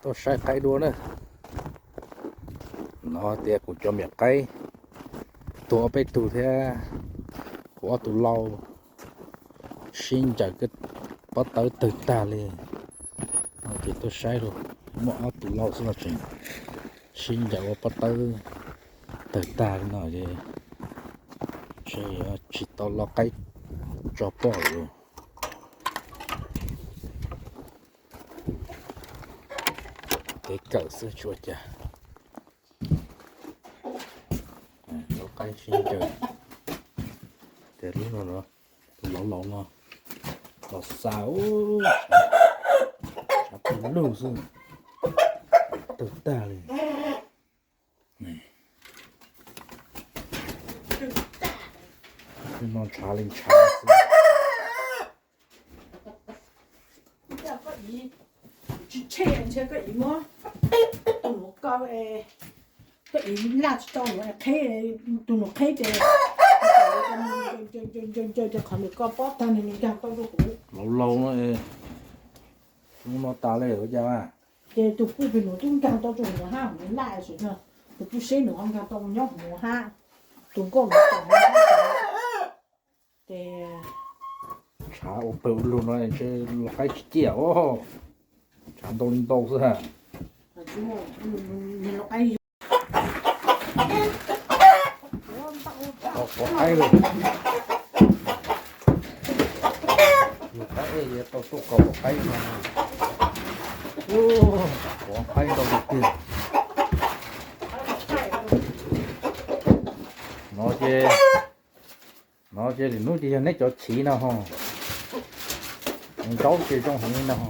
Tuaj saib qaib dua na. No tias kuv cov me nyuam qaib tuag ob peb tug thiab kuv ob tug lau sib ncaws pob tawb tawg tag li. No ces tuaj saib los muaj ob tug lau xwb los tseem sib ncaws ua pob tawb tawg tag li no ces tsis tau lo qaib tso poj lawm. Kev kawm xwb tsis ua cas. Lau qaib sib ncaws. Ces lub no, tus laus laus no los xa, tshav pw lug xwb, tawg tag li. No ntshav li ntshav xwb. Tsis tshe ntshe koj ib muab tus nuv ko, koj ib laj tsis tau nuv qheb, tus nuv qheb ces ncaws qhov nws ko pob tag nws nkaag tau rau kuv. Laus laus no, hnub no tas li ua cas. Ces tus puj pem nuv tub nkaag tau rau kuv nuv hab, kuv nuv laj sim no, tus puj seb nuv ho nkaag tau nyob kuv nuv hab, tus nkauj nuv tau ces tshav ua pawg ua lug no ntshe los qaib tsis ciaj os. Tshav ntau li ntau xwb. Qhov qaib lawm. Yus qaib ej yuav tau tuaj kaus qhov qaib no. Qhov qaib ntau tiag tiag. No ces, no ces lwm hnub ces yog neb cov chiv no ho. Ntaub ces zoo heev li no ho.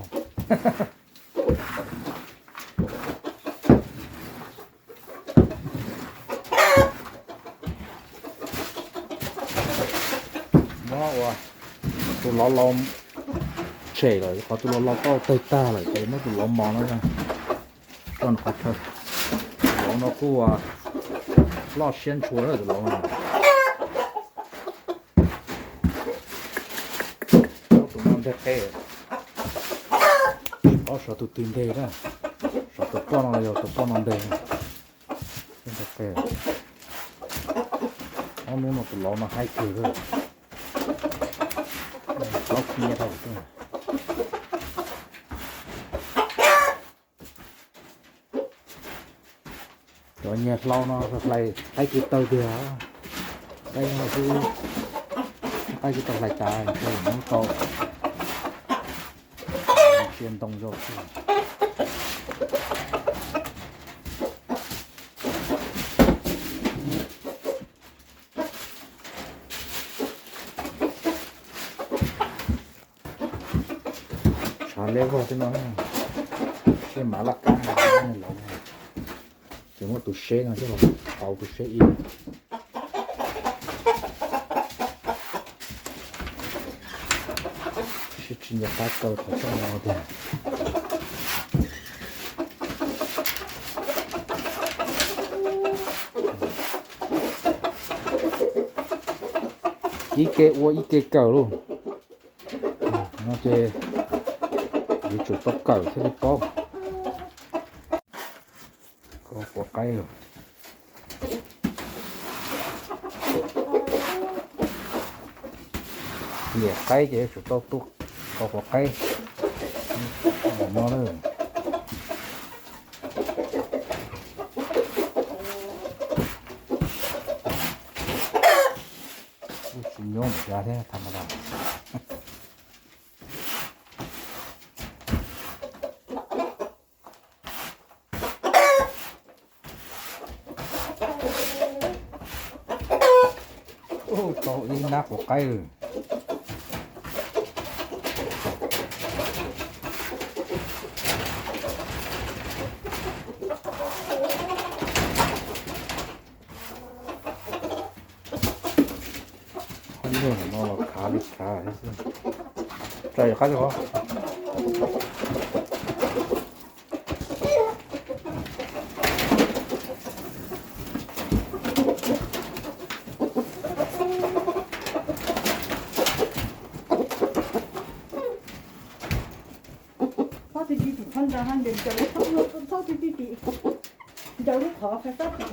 Muab ua tus laus laus tshem lawm, qhov tus laus laus tau tawg tag lawm ces muab tus laus mos no tso nws qhov chaw. Tus laus no kuj loj siab ntshua lawm tus laus no. Tus no nteg qe, ob sov tus twg nteg na, sov tus poj no los yog tus poj no nteg. Nteg qe, ob hnub no tus laus no haib kawg, plaub khib nyiab dhau xwb. Cov nyias hlau no hlais qaib kwv tawg tiag, qaib no xwb, qaib kwv tawg hlais tas ntshe mus tau sia ntoo zog xwb. Tshav liab vog tej no, seb mav laj qab, ces muab tus seb no coj los pauv tus seb ib. Seb tsis nco qab kaw qhov rooj no tiag. Ib ke ua ib ke kawm lauj. No ces yuav tsum tau kawm thiaj li paub. Kaus quav qaib, nyiam qaib ces yuav tsum tau tuaj kaus quav qaib no na. Tsis nyob mus tsav thiab tha ma tas. Tau ib nab quav qaib lawm. Qhov ncauj no los khav li khav xwb. Tsa yog qab li qhov. Pob twg tsis tus Ho nrad ho ncaws ncaws lawv txhob txhob tib tib tim, ncaws lub qhov fais fab tim.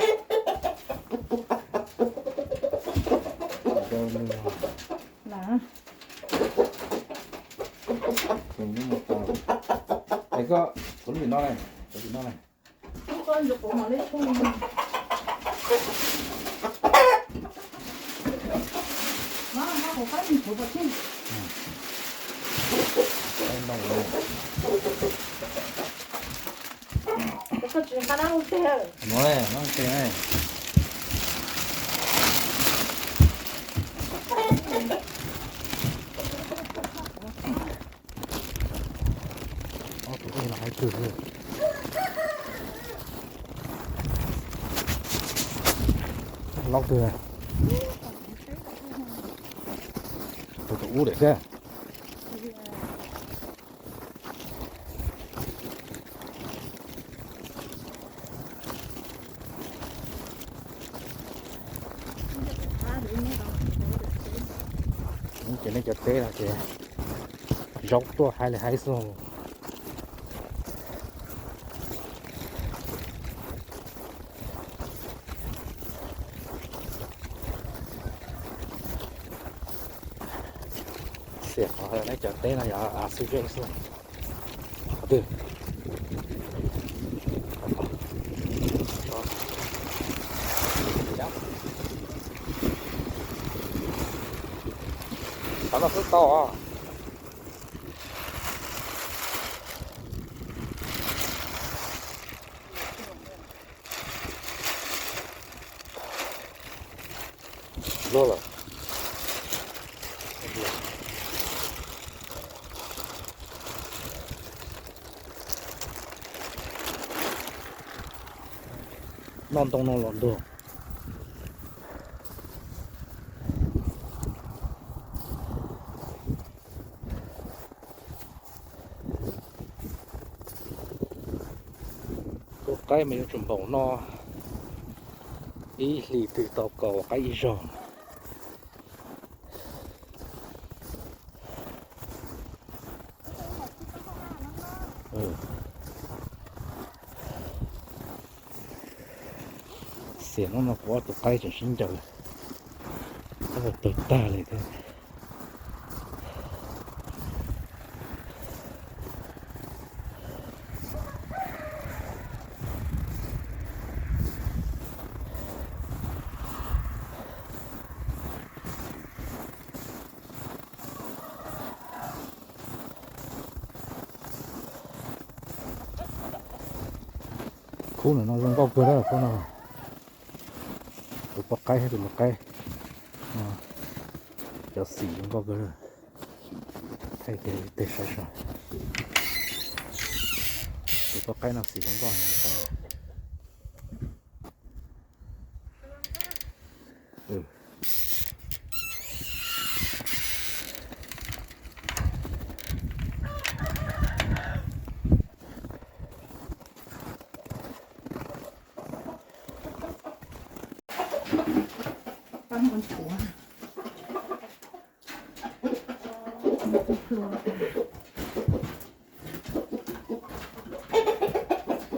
Es koj, kuv lub tim no ne, kuv tim no ne. Koj ntsis quav mos leb tshuaj. No, no, kuv qab ntsis tshuav pov tseg. Koj tsis nqa nab mus teg. No, nab mus teg ne. Ob tug dej no haib kawg li. Laub twg? Tus ub lawm thiab. Ces nej cov teb no ces zaub tuaj haib li haib xwb. Xiam qhov nej cov teb no yog av xwb zeb xwb. Qhov twg? Qhov no xwb tau os. Luaj lawm. Noj ntoo no los ntuag. Tus qaib mas yuav tsum npaum no, ib hlis twg tau kaus qaib ib zaug. Xiam hnub no kuv ob tug qaib tseem sib ncaws, qaib tawg tag li thiab. Khub no zoo nkauj kawg, khub no. Tus poj qaib thiab tus lau qaib, cov xim zoo nkauj kawg. Thaij kiag ib teg saib saib. Tus poj qaib no xim zoo nkauj.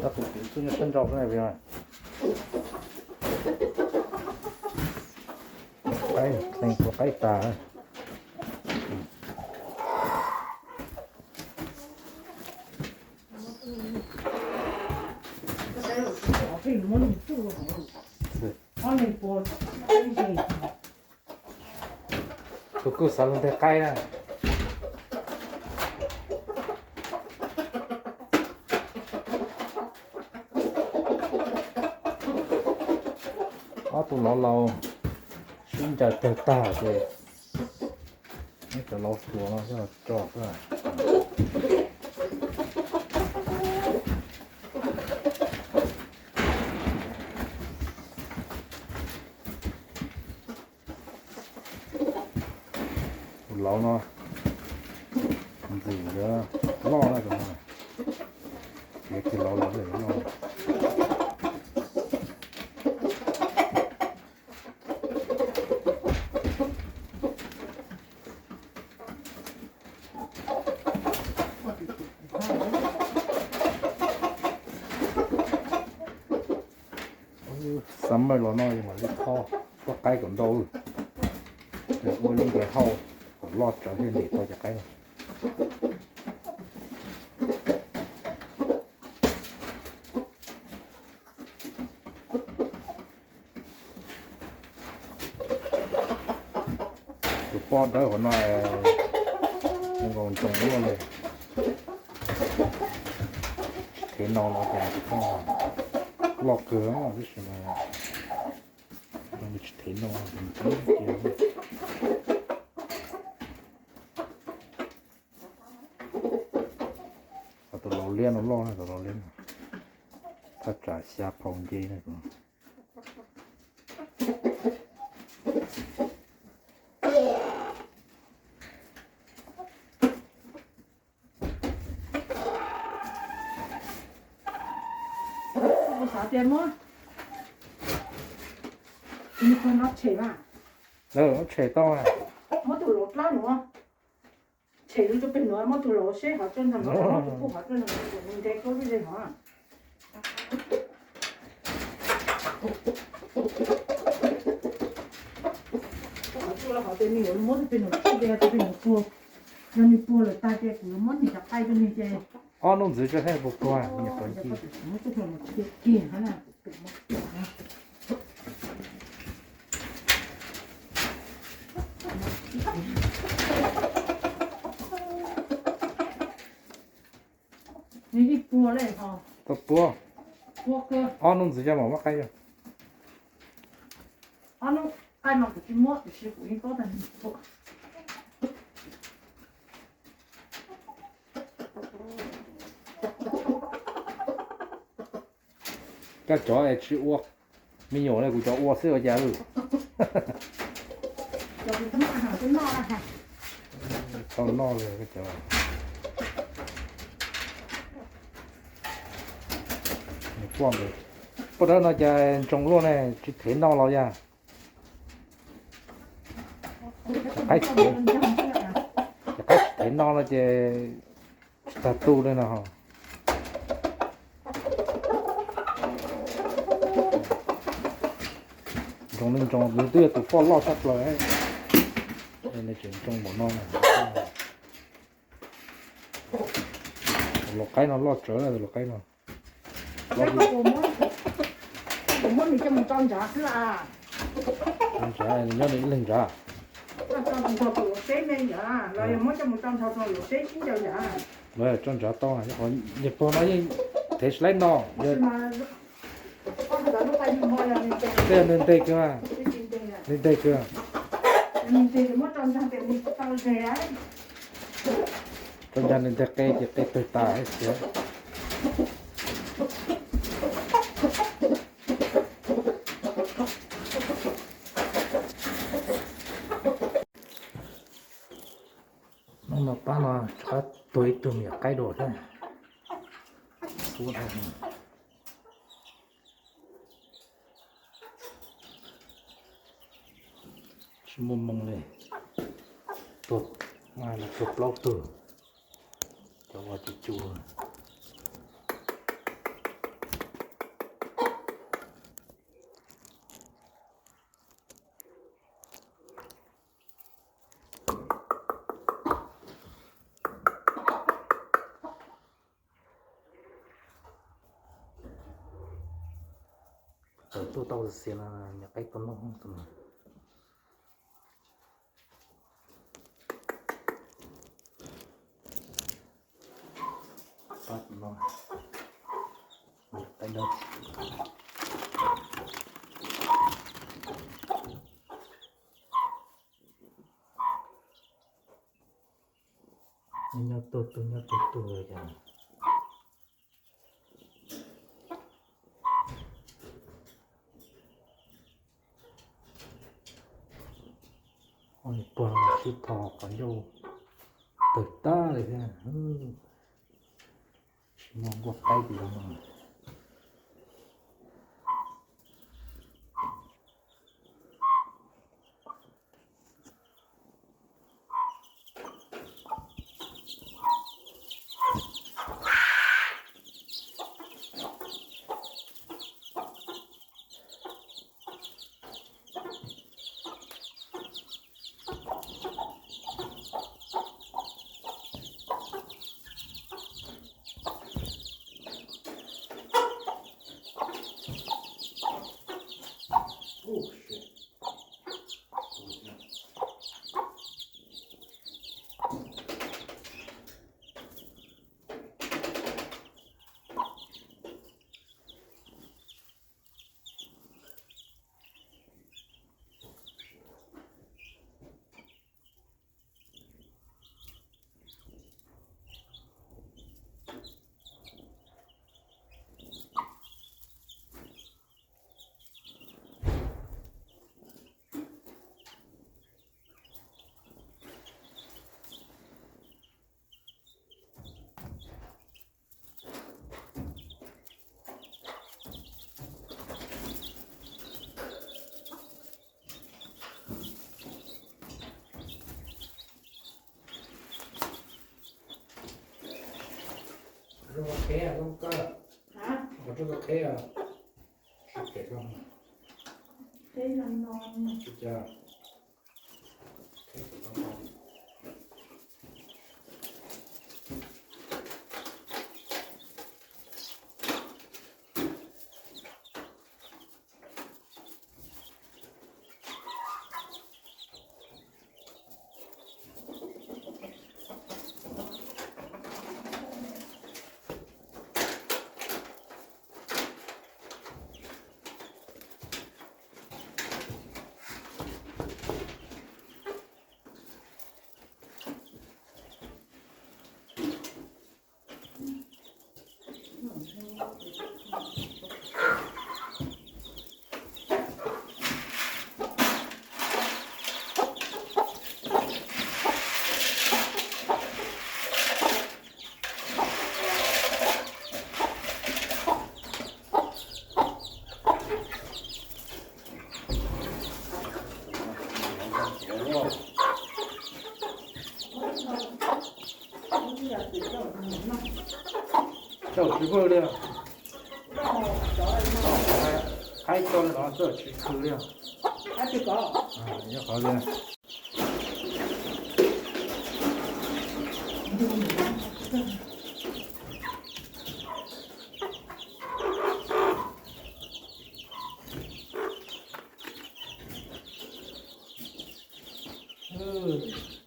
Tab tus kwv tub nyob sab nraud xwb na. Qaib, qaib tas. Tus kuj xav lug nteg qaib na. Ob tug laus laus sib ncaws tawg tag ces neb cov laus hluas no coj tso xwb. Tus laus no ntxim yuav loj na, tus no, txiav kiag laus los yuav loj. Maj mam los no yog mam li tho, toj qaib kom ntau, ua lub npe hauj kom loj tsawv thiaj ntim tau cov qaib no. Tus poj dawb hauv no nkaus ntsoos luaj li. Tsis thev no los cas tus poj loj kawg tab sis mas tsis thev no. Tus laus liab no loj na, tus laus liab no thaj tsam xya phau nce na. Kuv xav tias muab, kuv no tshem mas, tshem tau, muab tus laus dlawb nuav, tshem lub rau pem nuav, muab tus laus seb hov tso ntag, muab tus puj hov tso ntag, nws nte koj lub zej hov. Hov tsuj hov tes nws yuav muab tus pem nuav tsuj tes, tus pem nuav puag, yog nws puag lawm tag ces kuv yuav muab nws cov qaib rau nws ces. Ob hnub ntxiv tso saib puas puag, nws puag nci. Nws yeej puag li ho. Tau puag. Puag kawg. Ob hnub ntxiv coj mam muab qaib rau. Ob hnub qaib no kuv tsis muab tiam sis kuv yeej paub tag nrho. Koj cov es tsis ua me nyuam li, kuv cov ua xwb ua cas lawm. Tau noj li koj cov. Poj dawb no cas ntsoos luaj ne, tsis thev no los yog. Cov qaib tsis thev, cov qaib tsis thev no no ces tsis tag tu li no. Ntsoos li ntsoos, nws twb yog tus poj loj tshaj plaws, nws tseem ntsoos npaum no. Tus laus qaib no loj tsawv na, tus laus qaib no. Kuv muab nws coj mus tso ntshav xwb a. Tso ntshav, nws nyob nws ib leeg ntshav. Tso ntshav rau luag seb me ntawd los yog muab coj mus tso ntshav rau luag seb sib ncaws ntawd. Los tso ntshav tau, niag pog no yeej thev tsis laib no. Tej nws nteg kawg, nws nteg kawg. Tso ntshav nws nteg qe ces qe tawg tas xiav. Hnub no pab no rov qab tuag ib tug me nyuam qaib dua thiab. Tsis muaj moo li. Tuag, tuag plaub tug. Cov ua cua cua. Tawm tuaj tau xiav no, nyuam qaib tuaj noj tus no. Pab no, nyuam qaib dawb. Nyob tuag tuag nyob tuag tuag yog. Ua li puag sib tho qhov ncauj tawg tag li thiab. Tsis muaj nkuaj qaib li no. Rau qhov qheb, rau koj, rau koj qheb os. Tsis phem rau. Coj tsis vwj li. Qaib coj li no txawj tsis khw li. Nyob qhov li.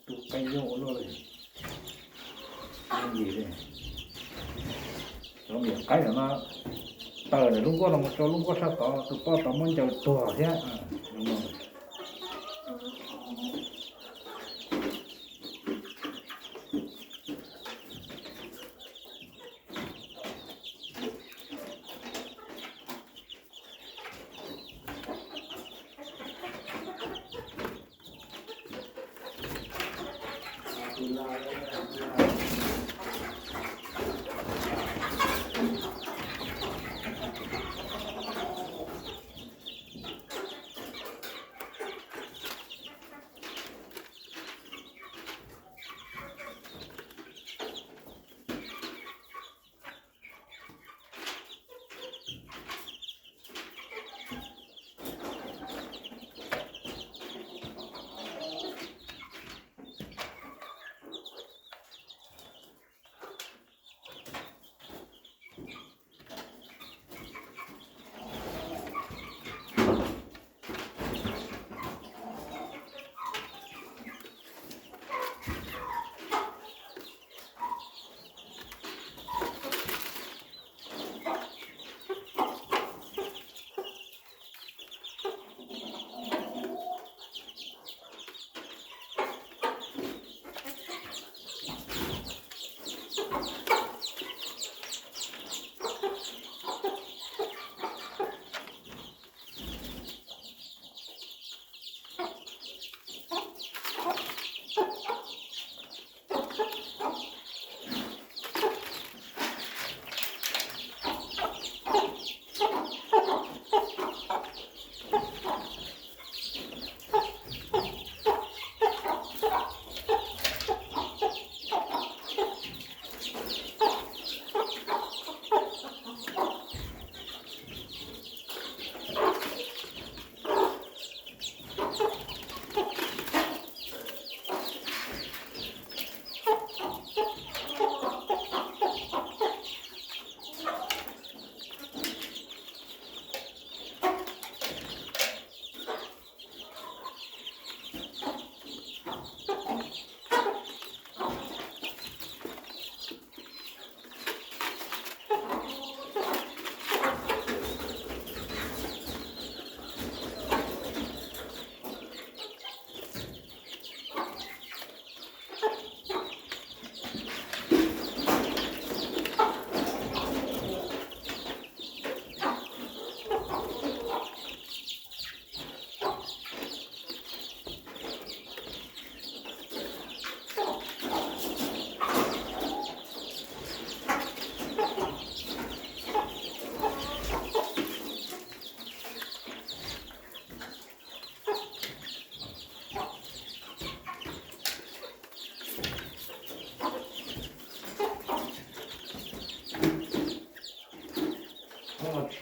Tus qaib yau ua luaj li. Cov niam qaib no, taws ntawm lub nkuaj no mus rau lub nkuaj sab tod, tus poj tod muab ncaws tuag thiab.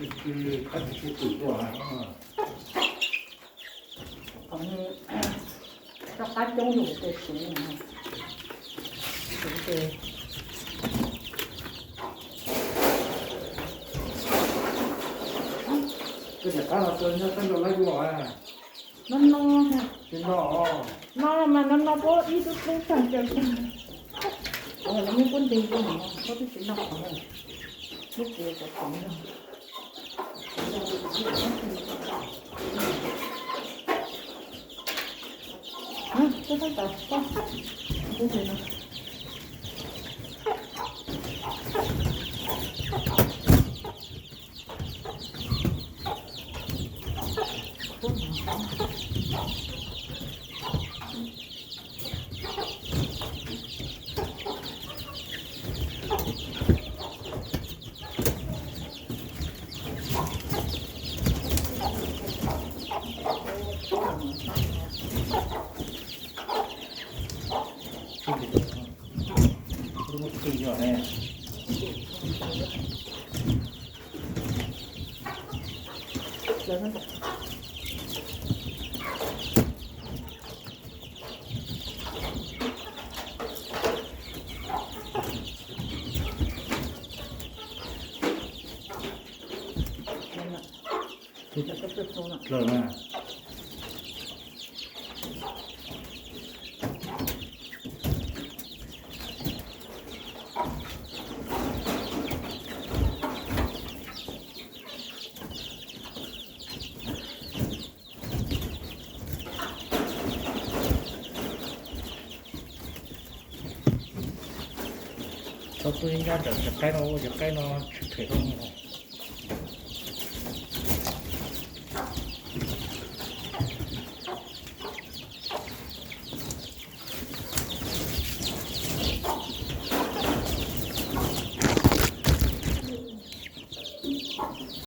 Qab tsis sib twm tuaj. Qhov no rau qab coob yus tes siv, siv tes. Koj cov qab no tau nyob qab nrau laib kuj los. No no, tsis no, no mas no no puab ib tub tub tag kawg. Qhov no muab puab ntes rau no, puab twb tsis noj qhov no. Muab txiav cov qhov no. Koj tab tom, koj, koj no. Dlawg na. Tau tub nyob ntawm cov qaib no, cov qaib no tsis them tau.